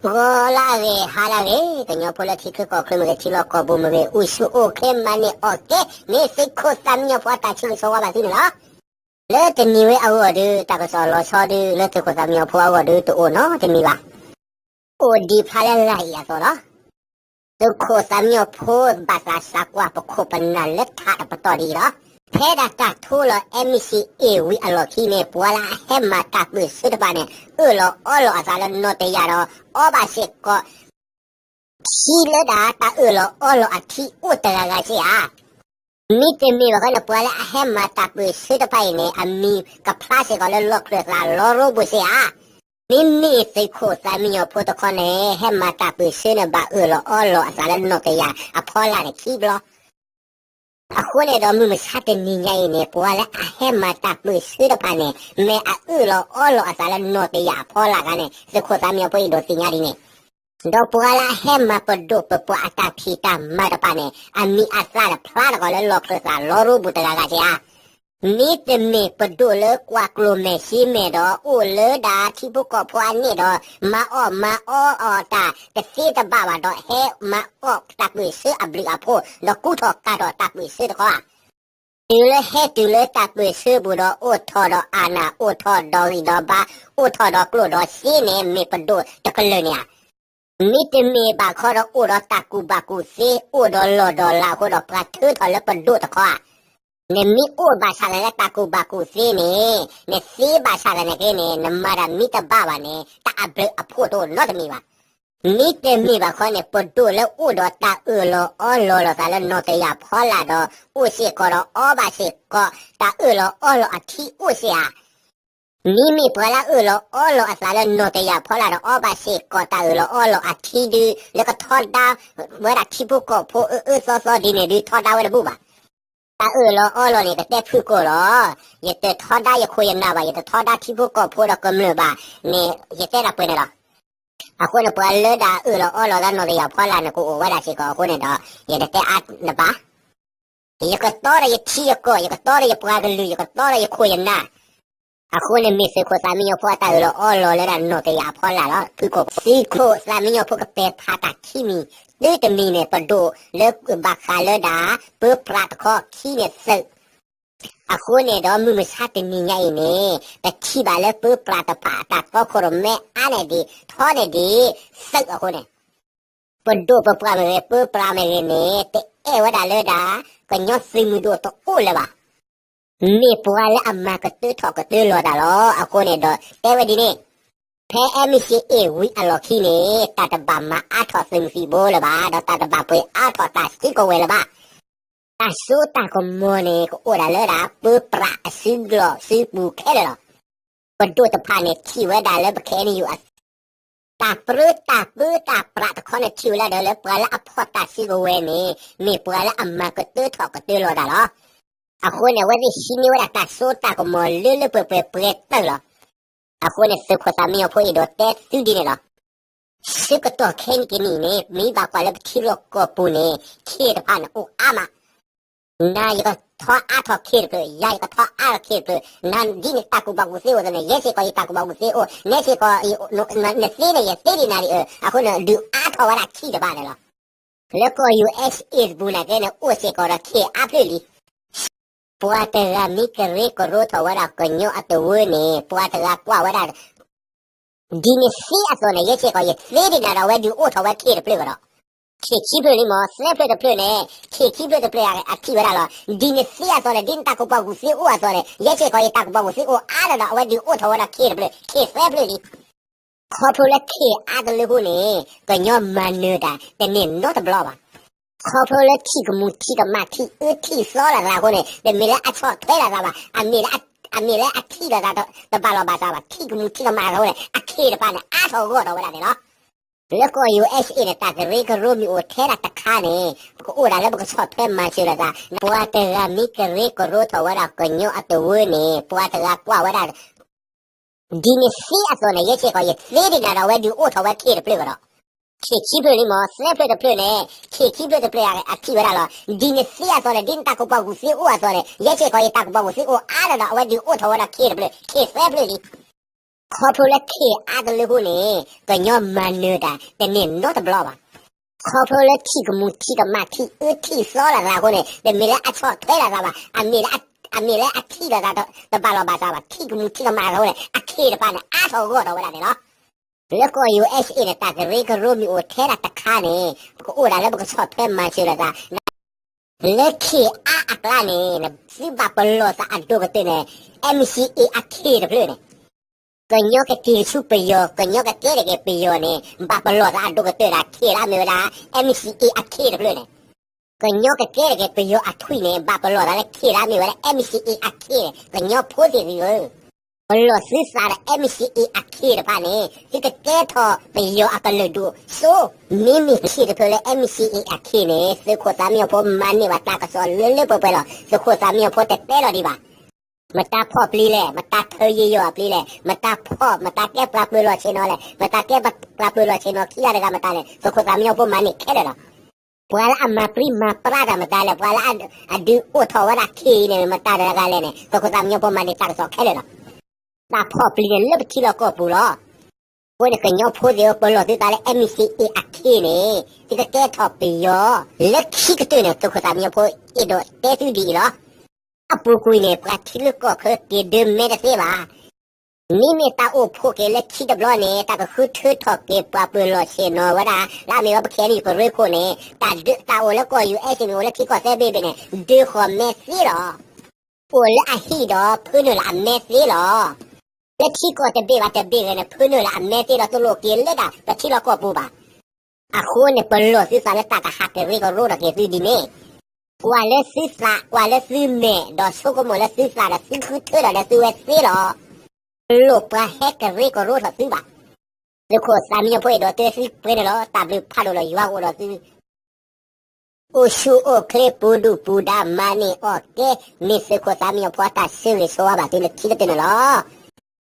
ဂီၤလၢအဂ့ၤ ဟါလၢအဂ့ၤ, ကညီဖိလၢထံချၢကီၢ်ချၢမ့ၢ်ဂ့ၤ, ထံလီၢ်ကီၢ်ပူၤမ့ၢ်ဂ့ၤ, အိၣ်ဆူၣ်အိၣ်ချ့မၤန့ၢ်အီၣ်ကဲ, မ့ၢ်သုးခိၣ်သးမံညီၤဖိအတၢ်ဆၢဂ့ၤဆၢဝါဘၣ်သုန့ၣ်လီၤ. လၢတနံၤဝဲအဂီၢ်ဒီး တၢ်ကစီၣ်လီၤဆီဒု လၢသုးခိၣ်သးမံညီၤဖိအဂီၢ်ဒီး တအိၣ်နီတမံၤဘၣ်. အိၣ်ဒံးဖျါလၢလာ်အံၤအသိးလီၤ. သုးခိၣ်သးမံညီၤဖိဘၣ်သးစးကွၢ်ပခိၣ်ပနၢ်လၢထးတပတီၢ်ဒ်အံၤလီၤ. ဖဲဒၣ်တၢ်ထိလီၤ NCA ဝံၤအလီၢ်ခံန့ၣ် ပှၤလၢအဟဲမၤတၢ်ပၢၢ်ဆၢတဖၣ်န့ၣ် အၢၣ်လီၤအီလီၤအသးလၢနီၢ်တယၢ်ဒီး အီဘၣ်စ့ၢ်ကီး ထံလၢဒၣ်တၢ်အၢၣ်လီၤအီလီၤအထံအိၣ်တဂၤဂၤစ့ၢ်ဧါ. မ့တမ့ၢ်ဘၣ်ခီန့ၣ် ပှၤလၢအဟဲမၤတၢ်ပၢၢ်ဆၢတဖၣ်အံၤန့ၣ် အမံၤကဖျါစ့ၢ်ကီးလၢလီၢ်ခၢၣ်သးလီရိပူၤစ့ၢ်ဧါ. မ့မ့ၢ်သုးခိၣ်သးမံညီၤဖိတခီန့ၣ် ဟဲမၤတၢ်ပၢၢ်ဆၢန့ၣ် ဘၣ်အၢၣ်လီၤအီလီၤအသးလၢနီၢ်တယၢ်အဖီလာ်န့ၣ်ခံဘျီ. အဃိန့ၣ်ဒီး မုၢ်မဆါတနံၤညါအံၤန့ၣ် ပှၤလၢအဟဲမၤတၢ်ပၢၢ်ဆၢတဖၣ်န့ၣ် မ့ၢ်အအၢၣ်လီၤအီလီၤအသးလၢနီၢ်တယၢ်အဖီလာ်ဂၤန့ၣ် သုးခိၣ်သးမံညီၤဖိအံၤဒိးသ့ၣ်ညါဒ်န့ၣ် ဒီးပှၤလၢအဟဲမၤပဒိၣ်ပပှၢ်အတၢ်ဖံးတၢ်မၤတဖၣ်န့ၣ် အမံၤအသၣ်တဖျါတဂီၤလၢလီၢ်ခၢၣ်သးလီရိပူၤတဂၤဂၤစ့ၢ်ဧါ. မ့တမ့ၢ်ပဒိၣ်လၢကွၢ်ကျိၤမဲာ်ဆှံမဲာ်ဒီး အိၣ်လၢဒၣ်ထံဖိကီၢ်ဖိအန့ၣ်ဒီး မၤအီၣ်မၤအီအီၣ်တၢ်တသ့တဘၣ်ဘၣ်ဒီး ဟဲမၤအီၣ်တၢ်ပၢၢ်ဆၢအဘျုးအဖှိၣ် ဒီးကူထီၣ်ကၤထီၣ်တၢ်ပၢၢ်ဆၢတခီဧါ. တုၤလၢဟဲတုၤလၢတၢ်ပၢၢ်ဆၢပူၤဒီး အိၣ်ထီၣ်ဒီးအနၢ် အိၣ်ထီၣ်ဒီးဂံၢ်ဒီးဘါ အိၣ်ထီၣ်ဒီးကျိၣ်ဒီးစ့န့ၣ် မ့ၢ်ပဒိၣ်တကလုာ်န့ၣ်ဧါ. မ့တမ့ၢ်ဘၣ်ခီဒီး အိၣ်ဒီးတၢ်ကူၣ်ဘၣ်ကူၣ်သ့ အိၣ်ဒီးလီၢ်ဒီးလၤအဃိဒီး ပှၤထၢထီၣ်လၢပဒိၣ်တခီဧါ. နမ့ၢ်အိၣ်ဘၣ်ဆၣ်သနာ်က့တၢ်ကူၣ်ဘၣ်ကူၣ်သ့န့ၣ် နသ့ဘၣ်ဆၣ်သနာ်က့န့ၣ် နမၤတၢ်မ့ၢ်တဘၣ်ဘၣ်န့ၣ် တၢ်အဘျုးအဖှိၣ်တအိၣ်နီတမံၤဘၣ်. မ့တမ့ၢ်ဘၣ်ခီန့ၣ် ပဒိၣ်လၢအိၣ်ဒီးတၢ်အၢၣ်လီၤအီလီၤအသးလၢနီၢ်တယၢ်ဖီလာ်ဒီး အိၣ်စ့ၢ်ကီးဒီးအီဘၣ်စ့ၢ်ကီး တၢ်အၢၣ်လီၤအီလီၤအထံအိၣ်စ့ၢ်ဧါ. မ့မ့ၢ်ပှၤလၢအၢၣ်လီၤအီလီၤအသးလၢနီၢ်တယၢ်ဖီလာ်ဒီး အီဘၣ်စ့ၢ်ကီးတၢ်အၢၣ်လီၤအီလီၤအထံဒု လၢကထီဒါဝဲဒၣ်ထံဖိကီၢ်ဖိအၢအၢသီသီဒ်န့ၣ်ဒု ထီဒါဝဲတဘူၣ်ဘၣ်. တၢ်အၢၣ်လီၤအီလီၤန့ၣ် ကတဲဖုၣ်ကိာ်လီၤ. ယတထီဒါယခိၣ်ယနၢ်ဘၣ်, ယတထီဒါထံဖိကီၢ်ဖိဒီးကမျၢၢ်ဘၣ်န့ၣ် ယတဲဒၣ်ပှဲၤန့ၣ်လီၤ. အဃိန့ၣ် ပှၤလၢဒၣ်အၢၣ်လီၤအီလီၤလၢနီၢ်တယၢ်ဖီလာ်န့ၣ် ကအိၣ်ဝဲဒၣ်စ့ၢ်ကီးအဃိန့ၣ်ဒီး ယတတဲအါနဘၣ်. ယကတီဒီးယထံယကီၢ်, ယကတီဒီးယပှၤကလုာ်, ယကတီဒီးယခိၣ်ယနၢ်. အဃိန့ၣ်မ့ၢ်သုးခိၣ်သးမံညီၤဖိအတၢ်အၢၣ်လီၤအီလီၤလၢဒၣ်နီၢ်တယၢ်အဖီလာ်လီၤ. ဖုၣ်ကိာ်, သုးခိၣ်သးမံညီၤဖိကပဲာ်ဖးတၢ်ခံမံၤ, တုၤတမံၤန့ၣ် ပဒိၣ်လၢဘၣ်ဃးလၢဒၣ် ပၢပြးတခီခံန့ၣ်သုး အဃိန့ၣ်ဒီးမုၢ်မဆါတနံၤညါအံၤန့ၣ် ပထံၣ်ဘၣ်လၢပၢပြးတဖၣ်အတၢ်တီခိၣ်ရိၣ်မဲအါန့ၢ်ဒံး ထီန့ၢ်ဒံး သုးအဃိန့ၣ် ပဒိၣ်ပပှၢ်မ့ၢ်ဂ့ၤ ပၢပြးမ့ၢ်ဂ့ၤန့ၣ် တအဲၣ်ဝဲဒၣ်လၢဒၣ် ကညီသုးမုၢ်ဒိၣ်တအိၣ်လၢၤဘၣ်. မ့ၢ်ပှၤလၢအမၤကတၢထီၣ်ကတၢလီၤတၢ်လီၤ. အဃိန့ၣ်ဒီးတဲဝဲဒ်န့ၣ်, ဖဲ MCA ဝံၤအလီၢ်ခံန့ၣ် တၢ်တဘၣ်မၤအါထီၣ်သုးမုၢ်သံၣ်ဘိလၢၤဘၣ်, ဒီးတၢ်တဘၣ်ပှ့ၤအါထီၣ်တၢ်စုကဝဲၤလၢၤဘၣ်. တၢ်စိတၢ်ကမီၤန့ၣ် ကအိၣ်ဒၣ်လၢဒၣ် ပၢပြးအစုလီၢ်စုပူၤခဲလၢာ်လီၤ. ပဒိၣ်တဖၣ်န့ၣ် ထံၣ်ဝဲဒၣ်လၢပ KNU အ တၢ်ပြၢတၢ်ပၢတၢ်ပြးတခီန့ၣ် ထံၣ်ဝဲလၢဒၣ်လၢပှၤလၢအဖီၣ်တၢ်စုကဝဲၤန့ၣ် မ့ၢ်ပှၤလၢအမၤကတၢထီၣ်ကတၢလီၤတၢ်လီၤ. အဃိန့ၣ် အဝဲသ့ၣ်ဟံးန့ၢ်ဝဲဒၣ်တၢ်စိတၢ်ကမီၤလၢလၢပှဲၤပှဲၤပှဲၤတၢၢ်လီၤ. အဃိန့ၣ် သုးခိၣ်သးမံညီၤဖိအံၤဒီးတဲသုဒ်န့ၣ်လီၤ. ဆၢကတီၢ်ခဲနံၣ်ကနံၣ်န့ၣ် မ့ၢ်ဘၣ်ကွၢ်လၢပထံလီၢ်ကီၢ်ပူၤန့ၣ် ခ့တဖၣ်န့ၣ်အိၣ်အါမး နၤယကထီအါထီၣ်ခ့တဖျၢၣ်, ယၤယကထီအါထီၣ်ခ့တဖျၢၣ်, နၤဒ်နတၢ်ကူၣ်ဘၣ်ကူၣ်သ့အိၣ်အသိးန့ၣ် ယဲစ့ၢ်ကီးယတၢ်ကူၣ်ဘၣ်ကူၣ်သ့အိၣ်, နဲစ့ၢ်ကီး နသ့န့ၣ် ယသ့ဒံးနၤဒံးအၢ, အဃိန့ၣ် ဒုးအါထီၣ်ဝဲဒၣ်ခံတဖၣ်န့ၣ်လီၤ. လၢကီၢ် ယူႇအ့ၣ်ၡ်အ့ၣ် တပူၤန့ၣ်က့န့ၣ် အိၣ်စ့ၢ်ကီးဒီးခ့အါဖျၢၣ်လံ. ပှၤတဂၤမ့ၢ်ကရၢကရိထီၣ်ဝဲဒၣ်ကညီအသဝၢန့ၣ် ပှၤတဂၤကွၢ်ဝဲဒၣ် ဒ်နသ့အသိးန့ၣ် ယဲစ့ၢ်ကီး ယသ့ဒံးနၤဒီး အဝဲဒုးအိၣ်ထီၣ်ဝဲခ့တဖျၢၣ်ကဒီး, ခ့ခံဖျၢၣ်လံမး, သၢဖျၢၣ်တဖျၢၣ်န့ၣ် ခ့ခံဖျၢၣ်တဖျၢၣ်အထံၣ်ဝဲဒၣ်လီၤ. ဒ်နသ့အသိးန့ၣ် ဒ်နတၢ်ကူၣ်ဘၣ်ကူၣ်သ့အိၣ်အသိးန့ၣ် ယဲစ့ၢ်ကီး ယတၢ်ကူၣ်ဘၣ်ကူၣ်သ့အိၣ်အါလီၤဒီး အဝဲဒုးအိၣ်ထီၣ်ဝဲဒၣ်ခ့တဖျၢၣ်, ခ့သၢဖျၢၣ်လံ. ခီဖျိလၢခ့အါတလၢဖိန့ၣ် ကညီမၤနၢၤတၢ်တန့ၢ်နီတဘျီဘၣ်. ခီဖျိလၢထံၣ်ကမူၣ်ထံၣ်ကမၣ် ထံၣ်အၢထံၣ်သီလိာ်သးအဃိန့ၣ် တမ့ၢ်လၢအဆီၣ်ထွဲလိာ်သးဘၣ်, အမ့ၢ်လၢအထံၣ်လိာ်သးတဘၣ်လီၢ်ဘၣ်စးဘၣ်, ထံၣ်ကမူၣ်ထံၣ်ကမၣ်အဃိန့ၣ် အခ့တဖၣ်န့ၣ် အါထီၣ်ဂီၢ်ထီၣ်ဝဲဒၣ်န့ၣ်လီၤ. လၢကီၢ် ယူႇအ့ၣ်ၡ်အ့ၣ် န့ၣ် တၢ်ကရၢကရိမ့ၢ်အိၣ်ထဲဒၣ်တခါန့ၣ် ကအိၣ်ဒၣ်လၢပကဆီၣ်ထွဲမၤစၢၤလိာ်သး, ပှၤတဂၤမ့ၢ်ကရၢကရိထီၣ်ဝဲဒၣ်ကညီအသဝၢန့ၣ် ပှၤတဂၤကွၢ်ဝဲဒၣ် ဒ်နသ့အသိးန့ၣ် ယဲစ့ၢ်ကီး ယသ့ဒံးနၤဒီး အဝဲဒုးအိၣ်ထီၣ်ဝဲခ့တဖျၢၣ်ကဒီး, ခ့ခံဖျၢၣ်လံမး, သၢဖျၢၣ်တဖျၢၣ်န့ၣ် ခ့ခံဖျၢၣ်တဖျၢၣ်အထံၣ်ဝဲဒၣ်လီၤ. ဒ်နသ့အသိးန့ၣ် ဒ်နတၢ်ကူၣ်ဘၣ်ကူၣ်သ့အိၣ်အသိးန့ၣ် ယဲစ့ၢ်ကီး ယတၢ်ကူၣ်ဘၣ်ကူၣ်သ့အိၣ်အါလီၤဒီး အဝဲဒုးအိၣ်ထီၣ်ဝဲဒၣ်ခ့တဖျၢၣ်, ခ့သၢဖျၢၣ်လံ. ခီဖျိလၢခ့ၣ်အါတလၢအဃိန့ၣ် ကညီမၤနၢၤတၢ်တန့ၢ်နီတဘျီဘၣ်. ခီဖျိလၢထံၣ်ကမူၣ်ထံၣ်ကမၣ် ထံၣ်အၢထံၣ်သီလိာ်သးအဃိန့ၣ် တမ့ၢ်လၢအဆီၣ်ထွဲလိာ်သးဘၣ်, အမ့ၢ်လၢအထံၣ်လိာ်သးတဘၣ်လီၢ်ဘၣ်စးဘၣ်. ထံၣ်ကမူၣ်ထံၣ်ကမၣ်အဃိန့ၣ် အခ့ၣ်တဖၣ်န့ၣ် အါထီၣ်ဂီၢ်ထီၣ်ဝဲဒၣ်န့ၣ်လီၤ. လၢကီၢ် ယူၣ်အ့ၣ်အ့ၣ် န့ၣ် တၢ်ကရၢကရိမ့ၢ်အိၣ်ထဲဒၣ်တခါန့ၣ် ပကအိၣ်ဒၣ်လၢပကဆီၣ်ထွဲမၤစၢၤလိာ်သး လၢခ့ၣ်အါအကျါန့ၣ် သုဘၣ်ပလီၢ်သးအဒိၣ်ကတၢၢ်န့ၣ် MCA အခ့ၣ်တဖျၢၣ်န့ၣ်, ကညီကက့ၤဆူပယီၤ ကညီကကဲထီၣ်က့ၤပယီၤန့ၣ် ဘၣ်ပလီၢ်သးအဒိၣ်ကတၢၢ်ဒၣ်ခ့ၣ်လၢအမ့ၢ်ဝဲဒၣ် MCA အခ့ၣ်တဖျၢၣ်န့ၣ်, ကညီကကဲထီၣ်က့ၤပယီၤအထွံၣ်န့ၣ် ဘၣ်ပလီၢ်သးလၢခ့ၣ်လၢအမ့ၢ်ဝဲဒၣ် MCA အခ့ၣ်န့ၣ် ကညီဖိသ့ၣ်သုဧၢ ပလီၢ်သုသးဒီး MCA အခ့ၣ်တဖၣ်န့ၣ် သုကကဲထီၣ်ပယီၤအကလုာ်ဒူၣ်စိ, မ့မ့ၢ်ခ့ၣ်တဖျၢၣ်လၢ MCA အခ့ၣ်န့ၣ် သုးခိၣ်သးမံအီၤဖိမၤန့ၢ်ဘၣ်တၢ်ကစီၣ်လၢလၢပှဲၤပှဲၤလီၤ. သုးခိၣ်သးမံအီၤဖိတတဲလီၤဒံးဘၣ်. မတၤဖီၣ်ပျံၤလဲၣ်, မတၤထၢယံာ်ယီၤအပျံၤလဲၣ်, မတၤဖီၣ် မတၤကဲပှၤပၢၤလီၢ်ဆ့ၣ်နီၤလဲၣ်, မတၤကဲပှၤပၢၤလီၢ်ဆ့ၣ်နီၤခံဂၤတဂၤမတၤလဲၣ်, သုးခိၣ်သးမံအီၤဖိမၤန့ၢ်ခဲလၢာ်လီၤ. ပှၤလၢအမၤပြံမၤပြါတၢ်မတၤလဲၣ်, ပှၤလၢအဒုးအိၣ်ထီၣ်ဝဲဒၣ်ခ့ၣ်အံၤန့ၣ် မတၤတဂၤလဲၣ်န့ၣ် သုးခိၣ်သးမံအီၤဖိမၤန့ၢ်တၢ်ကစီၣ်ခဲလၢာ်လီၤ. တၢ်ဖီၣ်ပျံၤန့ၣ်လၢပထံလီၢ်ကီၢ်ပူၤလီၤ. အဃိန့ၣ် ကညီဖိသ့ၣ်ဧၢ ပလီၢ်သုသးလၢ MCA အခ့ၣ်န့ၣ် သုကကဲထီၣ်ပယီၤ လၢခံကတၢၢ်န့ၣ် သုးခိၣ်သးမံအီၤဖိအဲၣ်ဒိးတဲသုဒ်အံၤလီၤ. အပူၤကွံာ်န့ၣ် ပှၤထံလၢကီၢ်ချၢက့ၤဒၢမဲတသ့ဘၣ်. မ့မ့ၢ်တၢ်အိၣ်ဖှိၣ်က့ၤလၢခံတဘျီန့ၣ် တၢ်ကဃုထၢထီၣ်က့ၤပှၤပၢၤလီၢ်ဆ့ၣ်နီၤဝဲဒၣ် လၢအမ့ၢ်ဝဲပခဲအံၤပရၢခိၣ်န့ၣ် တၢ်ဒုးတၢ်အိၣ်လၢကီၢ် ယူၣ်အ့ၣ်အ့ၣ် မ့ၢ်အိၣ်လၢခံကီၢ်သၢဘ့ၣ်ဘ့ၣ်န့ၣ် ဒုးဃီၤမဲသ့လီၤ. အိၣ်လၢအဟံၣ်ဒီးဖၢနုာ်လီၤအမဲသ့လီၤ. လၢထံကီၢ်တဘ့ၣ်ဘၣ်တဘ့ၣ်ဂ့ၤန့ၣ် ဖၢနုာ်လီၤအမဲသ့လီၤ တလိၣ်က့ၤလၢဒၣ်ပထံလီၢ်ကီၢ်ပူၤဘၣ်. အဃိန့ၣ် ပလီၢ်သုသးလၢတၢ်ကဟးကရၢကရိထီၣ်က့ၤသုဒ်န့ၣ် ကွၢ်လၢသုသး ကွၢ်လၢသုမဲာ် ဒီးဆိကမိၣ်လၢသုသးဒီးသုဃုထၢထီၣ်ဒီးသုဝဲသ့လီၤ. လိၣ်ပှၤဟဲကရၢကရိထီၣ်သုဘၣ်. သုးခိၣ်သးမံညီဖိအဲၣ်ဒိးတဲသုပှဲၤန့ၣ်လီၤ. တၢ်ဘျုးဖးဒိၣ်လီၤ ယွၤအိၣ်ဒီးသု အိၣ်ဆူၣ်အိၣ်ချ့ပူၤဒုၣ်ပူၤဒါ မၤန့ၢ်အီၣ်ကဲ မ့ၢ်သုးခိၣ်သးမံညီဖိအတၢ်ဆၢဂ့ၤဆၢဝါဘၣ်သုလၢခံကတၢၢ်န့ၣ်လီၤ.